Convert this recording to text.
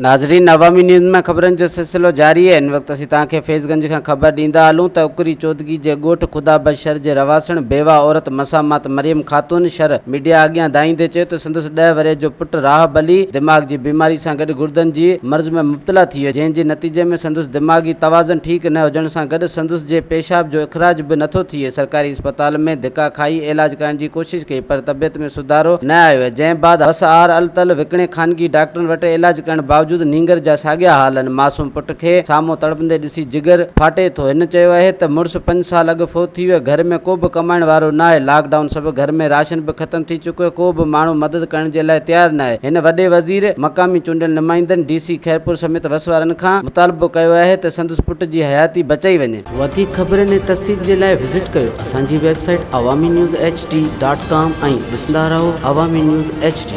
ناظرين عوامي نيوز ۾ خبرن جو سلسلو جاري آهي هن وقت اسين توهان کي فيض گنج کان خبر ڏيندا هلون ته اڪري چودڳي جي ڳوٺ خدا بخش شھر جي رهواسڻ بيواهه عورت مسامات مريم خاتون شھر ميڊيا اڳيان دانهيندي چيو ته سندس ڏهه ورهيه جو پٽ راهب علي دماغ جي بيماري سان گڏ گردن جي مرض ۾ مبتلا ٿي ويو جنهن جي نتيجي ۾ سندس دماغي توازن ٺيڪ نه هجڻ سان گڏ سندس جي پيشاب جو اخراج به نٿو ٿئي سرڪاري اسپتال ۾ ڌڪا کائي علاج ڪرائڻ جي ڪوشش ڪئي پر طبيعت ۾ سڌارو نه آيو جنهن بعد وس آر التل وڪڻي خانگي ڊاڪٽرن وٽ علاج ڪرڻ باوجود نينگر جا ساڳيا حال آهن معصوم پٽ کي سامهون تڙپندي ڏسي جگر ڦاٽي ٿو هن چيو آهي ته مڙس پنج سال اڳ فوت ٿي ويو گهر ۾ ڪو به ڪمائڻ وارو ناهي لاڪ ڊائون سبب گهر ۾ راشن به ختم ٿي چڪو آهي ڪو به ماڻهو مدد ڪرڻ جي لاء تيار ناهي هن وڏي وزير مقامي چونڊيل نمائندن ڊي سي خيرپور سميت وس وارن کان مطالبو ڪيو آهي ته سندس پٽ جي حياتي بچائي وڃي. وڌيڪ خبرن ۽ تفصيل جي لاء وزٽ ڪيو اسان جي website Awami news H D dot com ۽ ڏسندا رهو عوامي نيوز ايڇ ڊي.